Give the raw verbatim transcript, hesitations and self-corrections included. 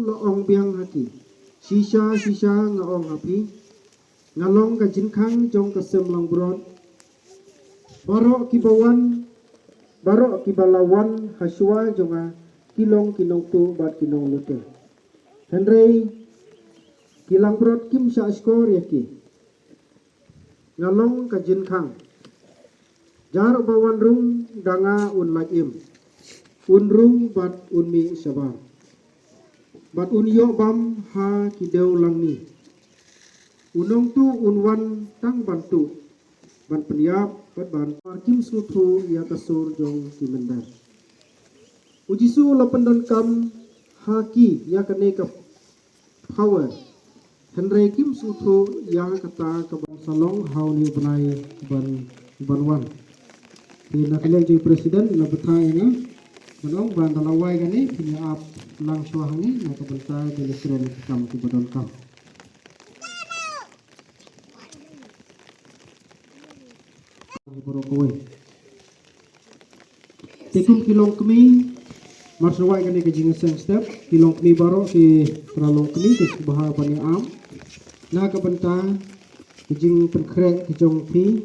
La ong biang ha ki, shisha shisha nga ong ha phi, nga long ka jingkhang jong ka sem langbrot. Baroh ki ba wan, baroh ki ba la wan ha shuwa jong nga ki long ki nongtuh bad ki nonglute. Hynrei ki langbrot kim shah shkor ïa ki. Nga long ka jingkhang. Jar ba wan rung da nga un lait im, un rung bad un mih shabar, bad un ïoh bam ha ki dew langni. U nongtuh un wan tang ban tuh, ban pynïap bad ban. Mar kim sngewthuh ïa ka sur jong ki mynder. U Jisu la pyndonkam ha ki ïa kane ka power. Hynrei kim sngewthuh ïa kata ka ban sa long ha une u bnai ban, ban wan. Te na ka liang jong i president la bthah ïa nga ban ong ba da la wai kane phin ïa ap lang shuwa hangne na ka bynta ban ïakren ïa ki kam ki ba donkam. Baroh kawei. Te kum ki longkmie, mar shu wai kane ka jingïaseng step, ki longkmie baroh ki para longkmie ki sngewbha ban ïa ap na ka bynta ka jingpynkhreh ka jong phi.